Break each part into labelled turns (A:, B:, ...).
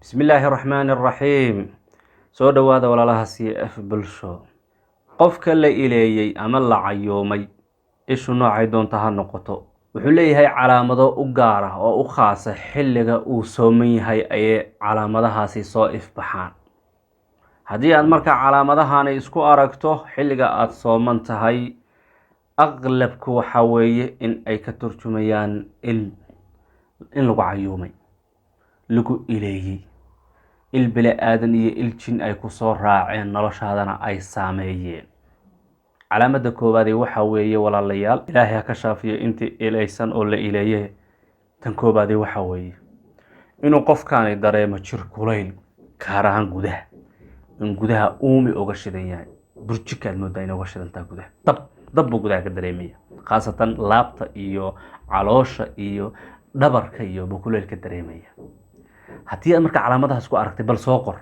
A: Bismi illaahi raxmaani raxiim. Soo dhowaada, walaalaha CF Bulsho. Qofka la ileeyey ama la cayuumay, ishu noocay doonta ha noqoto, wuxuu leeyahay calaamado u gaar ah oo u khaasa. Xilliga uu sooman yahay ayay calaamadahaasi soo ifbaxaan. Haddii aad markaa calaamadahani isku aragto xilliga aada sooman tahay, aqlabku waxaa weeye in ay ka turjumayaan il in lagu cayuumay, lagu ileeyey, il bini aadan iyo il jin ay kusoo raaceen, noloshaadana ay saameeyeen. Calaamada koowaadi waxaa weeye, walaalayaal, Ilaahay ha ka shaafiyo intii ilaysan oo la ileeye. Tan koowaadi waxaa weeye inuu qofkaani dareemo jir kulayl, gaar ahaan gudaha, in gudaha uumi uga shidan yahay. Burjikaad moodaa inay uga shidantaa gudaha. Dab dab buu gudaha ka dareemaya, khaasatan laabta iyo caloosha iyo dhabarka iyo buu kulayl ka dareemaya. Haddii aad marka calaamadahaas ku aragtay, bal soo qor,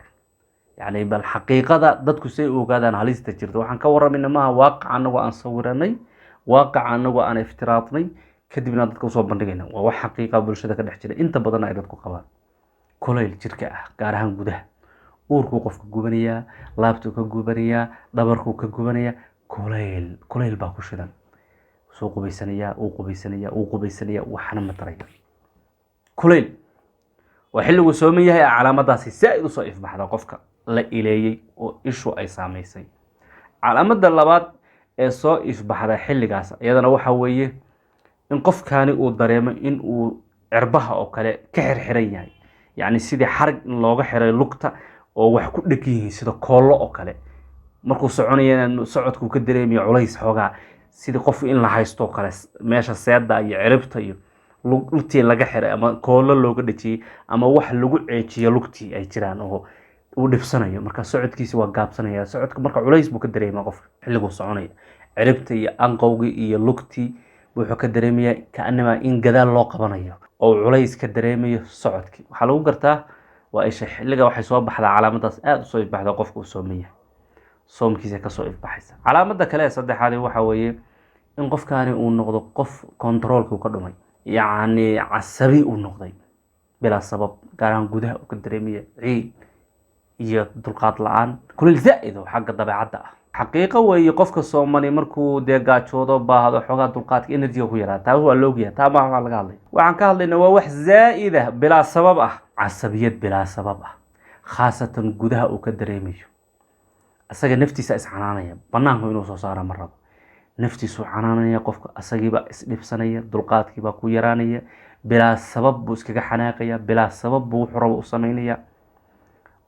A: yacni bal xaqiiqada dadku say u ogaadaan halista jirta. Waxaan ka warramayna maaha waaqac anagoo aan sawiranay, waaqac anagoo aan iftiraadnay, kadibna dadka usoo bandhigayna. Waa wax xaqiiqa bulshada ka dhex jira, inta badanna ay dadku qabaan kulayl jirka ah, gaar ahaan gudaha. Uurkuu qofka gubanayaa, laabtuu ka gubanayaa, dhabarkuu ka gubanayaa. Kulayl, kulayl baa ku shidan. Soo qubaysanayaa, uu qubaysanaya, uu qubaysanaya, waxna ma taraya. Kulayl waa xilliguu sooman yahay calaamadaasi saa-id usoo ifbaxda qofka la ileeyey oo ishu ay saamaysay. Calaamada labaad ee soo ifbaxda xilligaas iyadana waxaa weeye in qofkani uu dareemo in uu cirbaha oo kale ka xirxiran yahay, yacni sidii xarig in looga xiray lugta oo wax ku dhegan yihiin, sida koollo oo kale. Markuu soconaya socodkuu ka dareemayo culays xoogaa, sidii qof in la haysto oo kale, meesha seeda iyo ciribta iyo lugtii laga xiray ama koolo looga dhejiyey ama wax lagu ceejiyo lugtii ay jiraan oo uu dhibsanayo. Marka socodkiisi waa gaabsanaya. Socodka marka culays buu ka dareemaa qofka xilliguu soconaya. Ciribta iyo anqowgii iyo lugtii wuxuu ka dareemayaa kaanamaa in gadaal loo qabanayo oo culays ka dareemayo socodkii. Waxaa lagu gartaa waa isha. Xilliga waxay soo baxdaa calaamadaas aada usoo ifbaxda qofka uu sooman yahay, soomkiisa kasoo ifbaxaysa. Calaamada kale ee saddexaadi waxa weeye in qofkaani uu noqdo qof control-ka uu ka dhumay, yacni casabi uu noqday bilaa sabab, gaar ahaan gudaha uu ka dareemaya ciid iyo dulqaad la-aan, kulil zaa'id oo xagga dabeecadda ah. Xaqiiqo weeye, qofka soomani markuu dee gaajoodo, baahdo, xoogaa dulqaadka, energy-ga ku yaraa. Taa waa loogyahay, taa maaha waxaa laga hadlay. Waxaan ka hadlayna waa wax zaa'id ah, bilaa sabab ah, casabiyad bilaa sabab ah, khaasatan gudaha uu ka dareemayo. Asaga naftiisa iscanaanaya, banaanku inuu soo saara ma rabo, naftiisuu canaanaya qofka. Asagiibaa isdhibsanaya, dulqaadkiibaa ku yaraanaya, bilaa sabab buu iskaga xanaaqaya, bilaa sabab buu wuxuu rabo u samaynaya.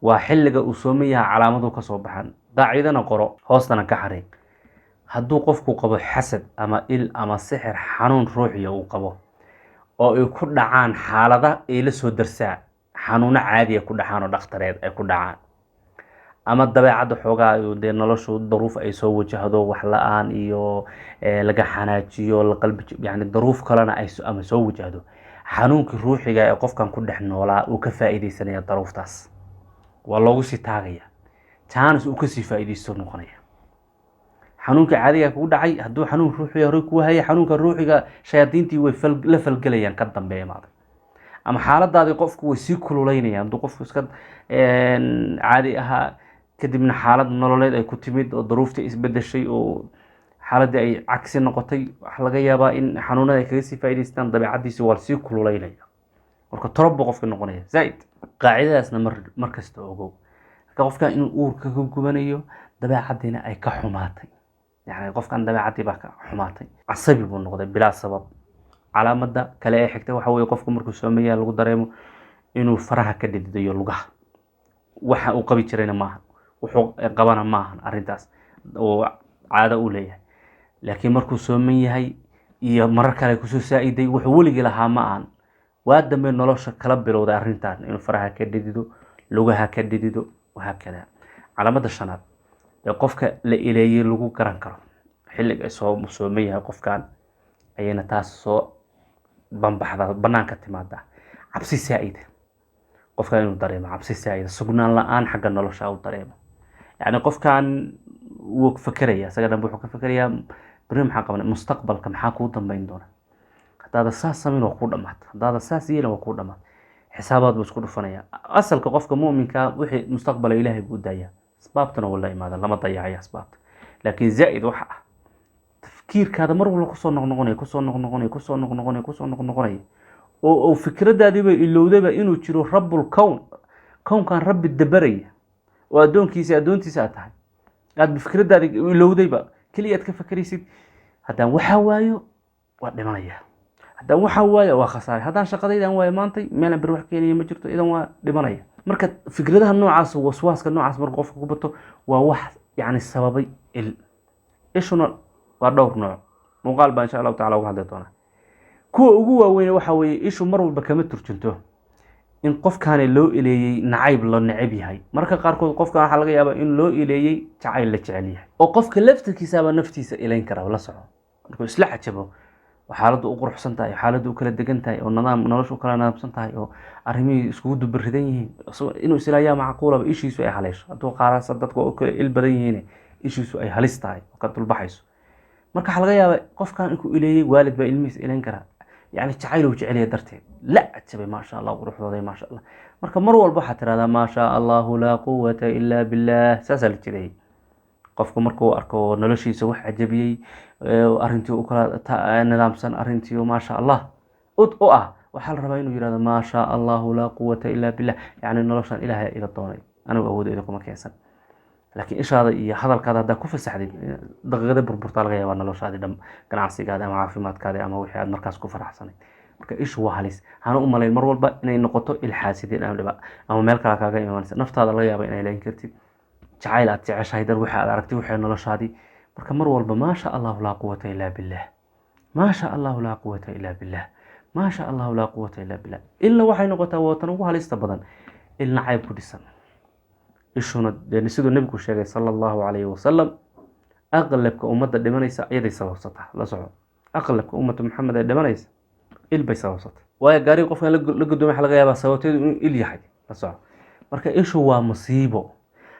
A: Waa xilliga uu sooman yahay calaamadu kasoo baxan. Qaacidana qoro, hoostana ka xariiq: hadduu qofku qabo xasad ama il ama sixir, xanuun ruuxiya uu qabo oo ay ku dhacaan xaalada ay la soo darsaan, xanuuno caadiya ku dhacaan oo dhakhtareed ay ku dhacaan, ama dabeecadda xoogaa dee noloshu daruuf ay soo wajahdo, wax la-aan iyo laga xanaajiyo, la qalbi, yani daruuf kalena ay ama soo wajahdo, xanuunkii ruuxiga ee qofkan ku dhex noolaa uu ka faa'iideysanaya daruuftaas. Waa loogu sii taagaya, chance uu kasii faa'iideysto noqonaya. Xanuunka caadiga kugu dhacay, hadduu xanuun ruuxiga horey kuu hayay, xanuunka ruuxiga shayaadiintii way la falgelayaan ka dambeeya maada, ama xaaladaadii qofku way sii kululeynayaan. Hadduu qofku iska caadi ahaa, kadibna xaalad nololeed ay ku timid oo daruuftii isbedeshay oo xaaladii ay cagsi noqotay, waxaa laga yaabaa in xanuunada ay kaga sii faa'iidaystaan. Dabeecadiisi waa lasii kululeynaya, marka torob buu qofka noqonaya zaaid. Qaacidadaasna mar kasta ogow. Marka qofkan inuu uurka ka gubanayo, dabeecadiina ay ka xumaatay, yani qofkan dabeecadii baa ka xumaatay, casabi buu noqday bilaa sabab. Calaamada kale ee xigta waxa weye qofku markuu soomaya lagu dareemo inuu faraha ka dhididayo lugaha. Waxa uu qabi jirayna maaha, wuxuu qabana maahan arrintaas oo caado u leeyahay, laakiin markuu sooman yahay iyo marar kale kusoo saa-iday, wuxuu weligii lahaa ma ahan. Waa dambe nolosha kala bilowday arrintan, inuu faraha ka dhidido, lugaha ka dhidido, wahaakada. Calaamada shanaad ee qofka la ileeyey lagu garan karo, xilliga soo sooman yahay qofkan ayayna taas soo banbaxda, banaanka timaada: cabsi saa-ida. Qofkan inuu dareemo cabsi saa-ida, sugnaan la-aan xagga nolosha uu dareemo. Yacni qofkan wuu fakeraya, isaga dhanba wuxuu ka fakerayaa berri maxaa qabanay, mustaqbalka maxaa kuu dambeyn doona. Haddaada saas samayn waa kuu dhamaata, haddaada saas yeelin waa kuu dhamaata. Xisaabaad buu isku dhufanaya. Asalka qofka mu'minka wixii mustaqbala Ilaahay buu u daayaa, asbaabtana wuu la imaada, lama dayacayo asbaabta. Laakiin zaa'id waxa ah tafkiirkaada mar walba kusoo noqnoqonaya, kusoo noqnoqonaya, kusoo noqnoqonaya, kusoo noqnoqonaya, oo uu fikradaadiiba ilowdaba inuu jiro rabbul kown, kownkan rabbi dabaraya oo addoonkiisa, addoontiisa aad tahay, aad fikradaadi ilowdayba, keliya aad ka fakeraysid haddaan waxaa waayo waa dhimanaya, haddaan waxaa waayo waa khasaaray, haddaan shaqadaydan waayo maantay meelaan beri wax keenaya ma jirto, idan waa dhimanaya. Marka fikradaha noocaas, waswaaska noocaas marka qofka ku bato, waa wax yacni sababay il. Ishuna waa dhowr nooc, muuqaal baa insha Allahu tacala uga hadli doonaa. Kuwa ugu waaweyn waxa weeye ishu mar walba kama turjunto in qofkaani loo ileeyey nacayb la neceb yahay. Marka qaarkood qofkan waxaa laga yaabaa in loo ileeyey jacayl la jecel yahay, oo qofka laftirkiisaaba naftiisa ilayn kara. La soco, markuu isla cajabo oo xaaladdu u quruxsan tahay, oo xaaladdu u kala degan tahay, oo nidaam noloshu u kala nidaamsan tahay, oo arrimihii iskugu dubaridan yihiin, inuu islaayaa macquulaba, ishiisu ay haleesho. Hadduu qaarasa dadku waa u kala il badan yihiin, ishiisu ay halis tahay oo ka dulbaxayso. Marka waxaa laga yaabaa qofkan inkuu ileeyey, waalid baa ilmihiisa ilayn karaa, yacni jacayl uu jecel yahay darteed, la cajabay, maasha Allah quruxdooday, maasha Allah. Marka mar walba waxaad tirahdaa maa shaa Allahu laa quwata illaa billah. Saasaa la jireeyey. Qofku markuu arko noloshiisa wax cajabiyey, arrintii u kala nidaamsan, arrintii maasha Allah u ah, waxaa la rabaa inuu yihahdo maa shaa Allahu laa quwata illaa billah, yacni noloshan Ilaahay ila doonay, anigu awoodeyda kuma keensan. Laakiin ishaada iyo hadalkaada haddaa ku fasaxdid, daqiiqada burburtaa laga yaabaa noloshaadii dham, ganacsigaadi ama caafimaadkaadi ama wixii aad markaas ku faraxsanayd. Marka ishu waa halis, hana u malayn mar walba inay noqoto ilxaasidin ama dhiba ama meel kale kaaga imaanaysa. Naftaada laga yaaba inay layn kartid jacayl aad jeceshahay dad, waxa aad aragtay, waxay noloshaadii. Marka mar walba maa sha Allahu laa quwata illaa billah, maa sha Allahu laa quwata illaa billah, maa sha Allahu laa quwata illaa billah. Ilna waxay noqotaa watan ugu halista badan, ilna cayb ku dhisan. Ishuna dee siduu nebigu sheegay sala Allahu calayhi wasalam, aqlabka ummadda dhimanaysa iyaday sababsataa. La soco, aqlabka ummata Maxamed ee dhimanaysa il bay sababsatay. Waayo gaariga qofkan la gudoomay waxaa laga yaabaa sababteedu inuu il yahay. La soco, marka ishu waa musiibo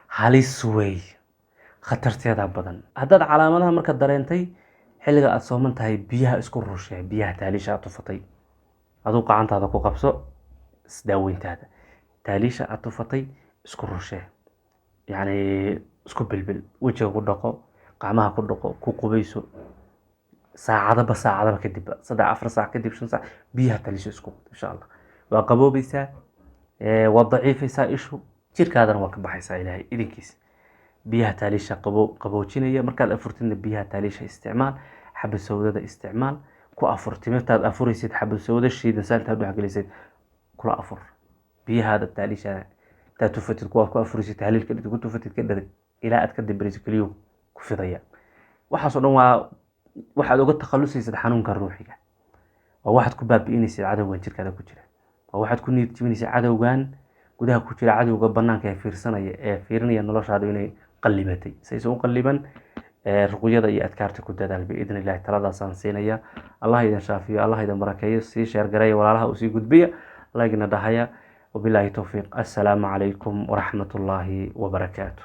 A: halis wey, khatarteeda badan. Haddaad calaamadaha marka dareentay xilliga aada sooman tahay, biyaha isku rushee, biyaha taaliisha aad tufatay, aduu gacantaada ku qabso isdaaweyntaada. Taaliisha aad tufatay isku rushee, yacni isku bilbil, wejiga ku dhaqo, gacmaha ku dhaqo, ku qubayso. Saacadaba saacadaba kadibba, 3 4 saac kadib, 5 saac, biyaha taaliisha isku, insha Allah waa qaboobaysaa, waa daciifaysaa ishu, jirkaadana waa ka baxaysaa Ilaahay idinkiis. Biyaha taaliisha qaboojinaya. Markaad afurtidna biyaha taaliisha isticmaal, xabad sawdada isticmaal, ku afur. Timirtaad afuraysid xabad sawda shiidan saa intaad dhexgelisid kula afur. Biyahaada taaliisha intaad tufatid kuwaad ku afuraysid, tahliilka dhig, ku tufatid, ka dhereg ilaa aad ka dambarayso, keliyuhu ku fidaya. Waxaasoo dhan waa waxaad uga takhalusaysid xanuunka ruuxiga, waa waxaad ku baabi'inaysid cadowgan jirkaada ku jira, waa waxaad ku niyad jebinaysid cadowgan gudaha ku jira, cadowga banaanka ee fiirsanaya, ee fiirinaya noloshaadu inay qallibatay. Saysan u qalliban, ruqyada iyo adkaarta ku dadaal biidni Illahi. Taladaasaan siinaya. Allah idin shaafiyo, Allah idin barakeeyo. Sii share gareeya walaalaha, usii gudbiya, lagina dhahaya. Wabilaahi towfiiq. Assalaamu calaykum waraxmatullaahi wabarakaatu.